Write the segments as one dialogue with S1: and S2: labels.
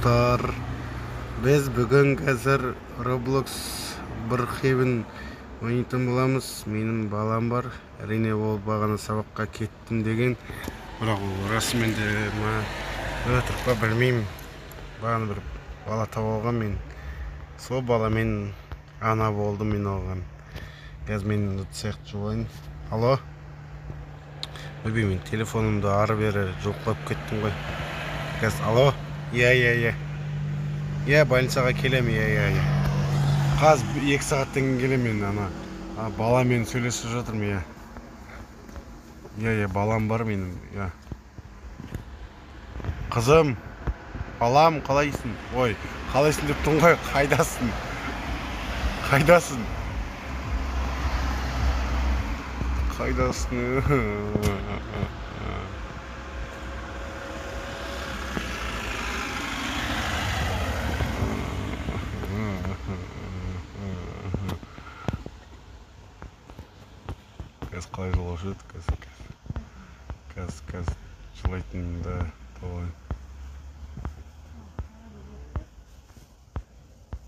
S1: Достар, біз бүгін қазір Roblox Brookhaven ойнайтын боламыз. Менің балам бар. Әрине, ол бағана сабаққа кеттім деген. Бірақ ол расымен де ма, өтірік па білмеймін. Бағана бір бала тауып алған мен. Сол баламен ана болдым мен оған. Қазір мен ыдыс аяқты жуайын. Алло. Ойбай, мен телефонымды ары-бері жұлқылап кеттім ғой. Қазір, алло. Иә. Иә, больницаға келем, иә. Қазір 2 сағаттан кейін келем мен, ана баламен сөйлесіп жатырмын, иә. Иә, балам бар менің, иә. Қызым, балам, қалайсың? Ой, қалайсың деп тұрмын ғой, қайдасың? Қайдасың? Қайдасың? Қазір қалай жолаушы еді, қазір жылайтынымды табайын.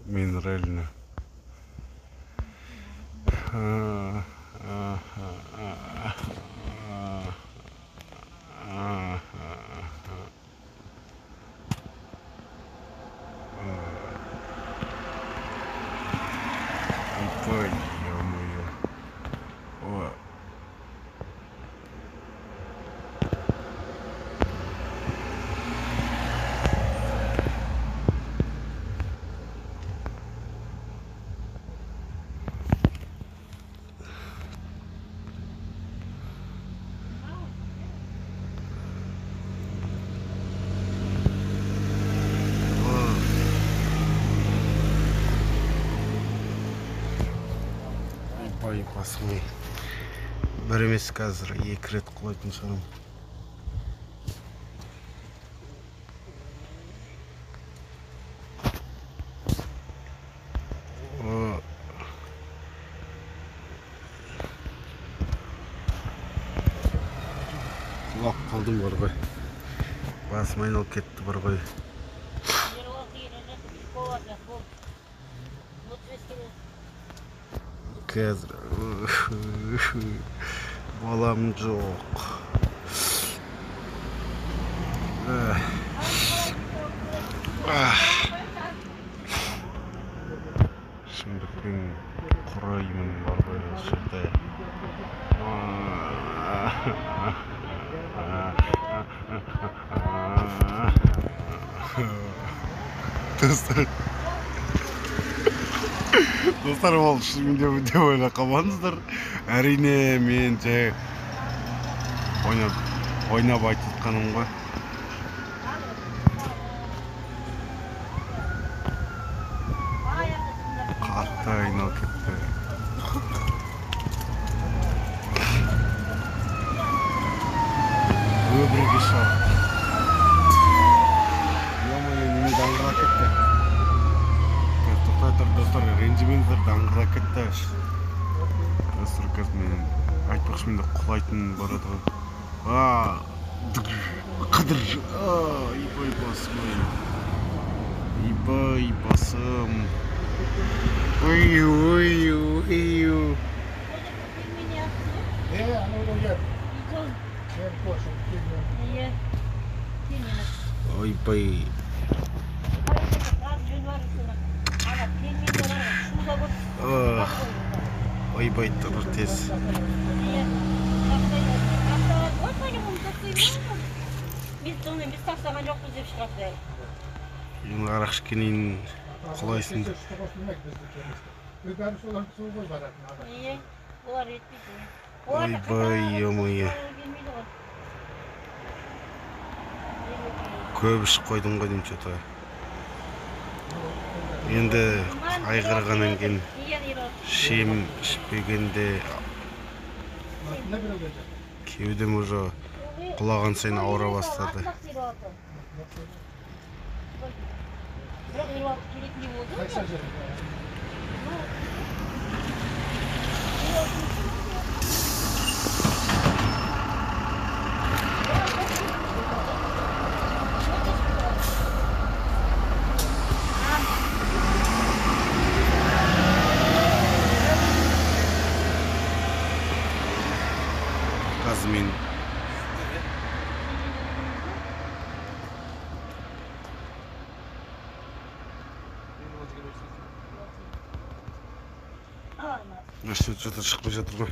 S1: Мен реально Ой, ё-моё. О. Ой, басым. Бір емес қазір 2 рет құлайтын шығармын. Құлап қалдым бар ғой. Басым айналып кетті бар ғой. Қазір балам жоқ. Шындықпен құраймын бар ғой осы жерде. Достар, ол шынымен деп ойлап қалмаңыздар. Әрине, мен жай ойнап айтып жатқаным ғой. Қатты айналып кетті. Өмірге шығып. Ё-моё, неме даңғыра кетті. Тоқтай тұр, достар, ренжімеңіздер, даңғыра кетті. Достар, қазір мен айтпақшы, менде құлайтын барады ғой. Қыдыр. Ибай басым. Ибай басым. Ой, ой, ой. Ойбай. Ойбай, тұр тез. Енді арақ ішкеннен құлайсың. Ойбай, ё-моё. Көп ішіп қойдым ғой деймін что-то. Енді айғырғаннан кейін шем ішпегенде кеудем уже құлаған сайын ауыра бастады. Машина что-то шықпай жатыр ғой.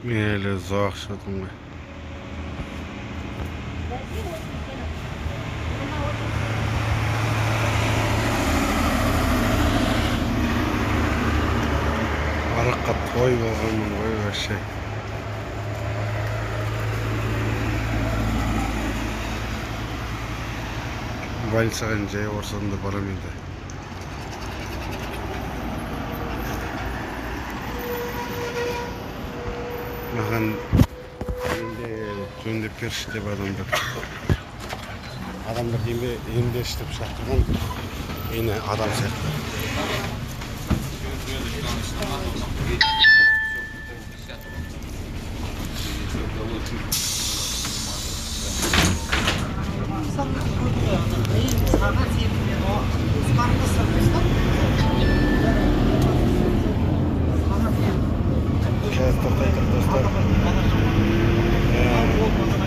S1: Мен әлі ұзақ жатырмын ғой. Араққа тойып алғанмын ғой вообще. Больницаға жай барсам да барам енді. Маған енді жөндеп берші деп адамдар. Адамдар емдеші деп шақырған мені адам сияқты. Қазір тоқтай тұр, достар.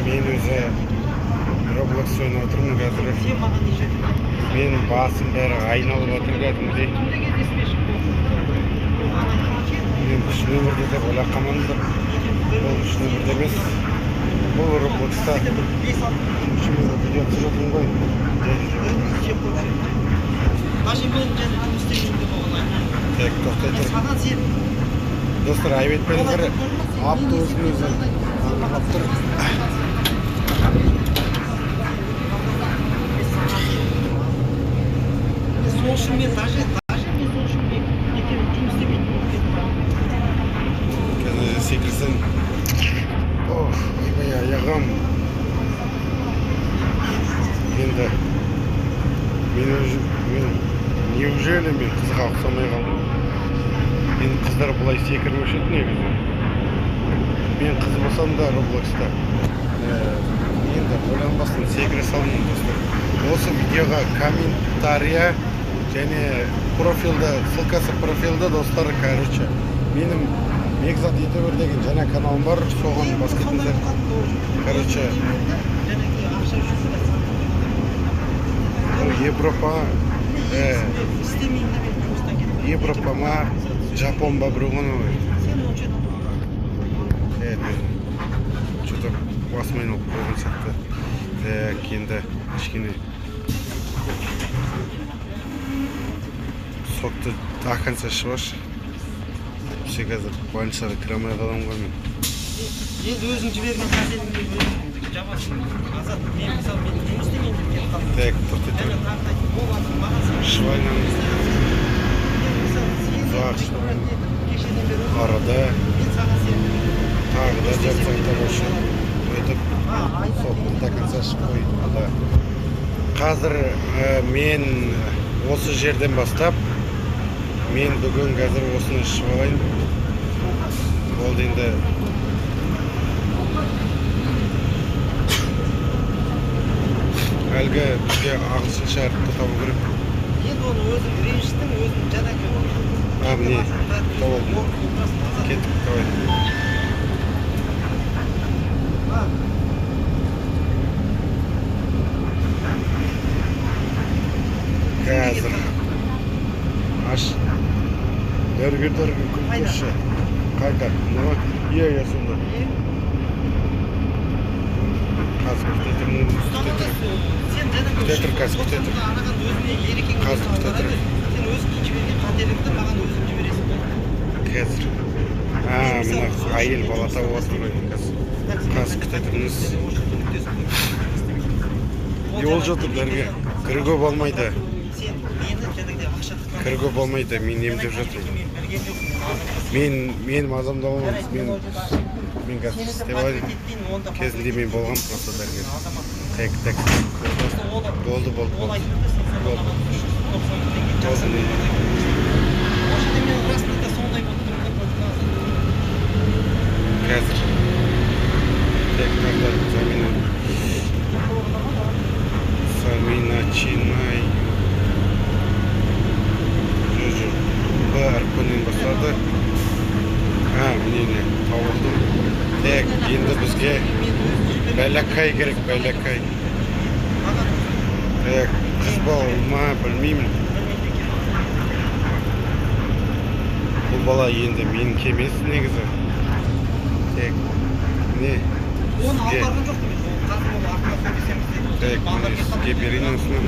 S1: Мен өзі Roblox ойнап отырмын қазір. Менің басым бәрі айналып отыр кәдімгідей. Мен үш нөмірде деп ойлап қалмаңыздар. Бұл үш нөмірде емес. Бұл Robloxта үш нөмірде видео түсіріп жатырмын ғой. Так, тоқтай тұр. Достар, айып етпеңіздер. Автобустың өзі аңғалап тұр.
S2: Сол үшін мен даже мен сол үшін мен жұмыс істемейтін болып кеттім.
S1: Қазір секірсең. Оф, ойбай, аяғым. Енді мен неужели мен қызға ұқсамай қалдым? Енді қыздар бұлай секірмеуші еді негізі. Мен қыз болсам да Роблокста енді ойланбастан секіре салдым, достар. Осы видеоға комментария және профилді, ссылкасы профилді, достар, короче, менің Бекзат ютубер деген жаңа каналым бар, соған басып кетіңіздер. Короче, Европа, Европа ма, Жапон ба біреу ғана ғой. Что-то басым айналып қойған сияқты. Так, енді кішкене сокты до конца ішіп алшы. Все, қазір больницаға кіре алмай қаламын ғой мен.
S2: Енді өзің жіберген қателігіңді өзің жабасың. Азат, мен мысалы мен жұмыс істемейін деп кетіп қалдым.
S1: Так, тоқтай тұр. Швайнан ұзақ арада тағы да жарты сағаттар осы өтіп сокты до конца ішіп қойды. Қазір мен осы жерден бастап мен бүгін қазір осыны ішіп алайын. Болды енді. Әлгі бізге ағылшынша әріпті табу керек.
S2: Енді оны өзің ренжіттің, өзің жаңағы.
S1: А, міне, тауып алдым. Кеттік, давай. Қазір. Аш. Дәрігер көмектесші. Қайда? Мына? Иә, сонда. Қазір күте тұр. Күте тұр, қазір күте тұр. Қазір күте тұр.
S2: Сен өзің жіберген қателігіңді маған өзің жібересің.
S1: Қазір. Мына әйел бала тауып отыр ғой қазір. Қазір күте тұрыңыз. Не болып жатыр дәрігер? Кіруге болмайды. Кіруге болмайды, мен емдеп жатырмын.
S2: Мен білген жоқпын,
S1: Мен менің мазамды алмаңыз.
S2: мен
S1: Мен
S2: ол жерде ошибка.
S1: мен қазір
S2: Сені де
S1: істеп алайын.
S2: подводить етпеймін, оны да
S1: Кезінде мен
S2: подводить
S1: болғам
S2: етпеймін.
S1: просто дәрігер.
S2: Азамат.
S1: Так, так.
S2: Просто ол да-
S1: Болды, болды,
S2: ол
S1: болды.
S2: айтты да, сен сонда
S1: Болды.
S2: маған 390 теңге жақсы
S1: Болды.
S2: деп ойлаймын. Ол жерде мен расында да сондай болып тұрмын да, көрдің бе, Азат?
S1: Қазір. Так, надо замена. Сами начинаю. Жүр, жүр. Б әрпінен бастады. А, міне, не, табылдым. Так, енді бізге
S2: Мен өзім жіберген
S1: бәләкай керек, бәләкай.
S2: Маған
S1: Так, қыз ба, ұл ма, білмеймін.
S2: білмейді екен.
S1: Бұл бала енді менікі емес негізі. Так, міне
S2: Оны алып
S1: сізге
S2: барған жоқпын мен. Ол қазір ол артына сөйлесеміз деді.
S1: Так,
S2: Балалар
S1: міне
S2: келіп
S1: сізге
S2: қалды.
S1: берейін осыны.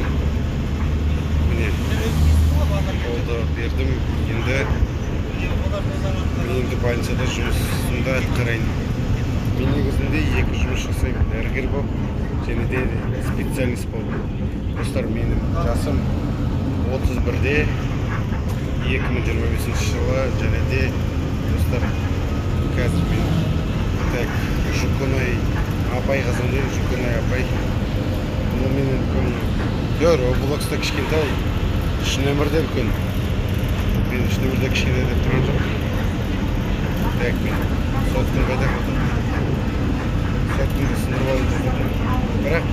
S1: Міне,
S2: Сен өзің естідің ғой, балалар келіп
S1: болды, бердім. Енді
S2: олар өздері
S1: мен енді больницада жұмысымды атқарайын. Мен негізінде екі жұмыс жасаймын: дәрігер болып және де специалист болып. Достар, менің жасым 31-де, 2025 жылы. Және де, достар, қазір мен, так, Жүкінай апайға звондаймын. Жүкінай апай, бұл менен үлкен. Жоқ, Роблокста кішкентай, шын өмірде үлкен. Мен шын өмірде кішкентай деп тұрған жоқпын. Так, мен соткам қайда қалды? Соткамды сындырып алып жатырмын, бірақ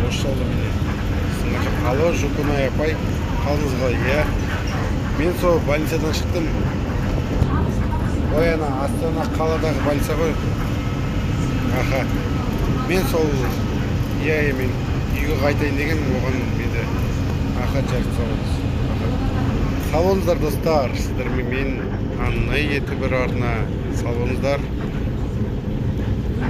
S1: осы жолы міне сынған жоқ. Алло, Жүкінай апай, қалыңыз қалай? Иә, мен сол больницадан шықтым. Ой, ана Астана қаладағы больница ғой. Аха, мен сол, иә, иә, мен үйге қайтайын дегенмін оған. Енді, аха, жарайды, сау болыңыз. Аха, сау болыңыздар, достар. Сіздермен мен, Анна, еті бір арна. Сау болыңыздар.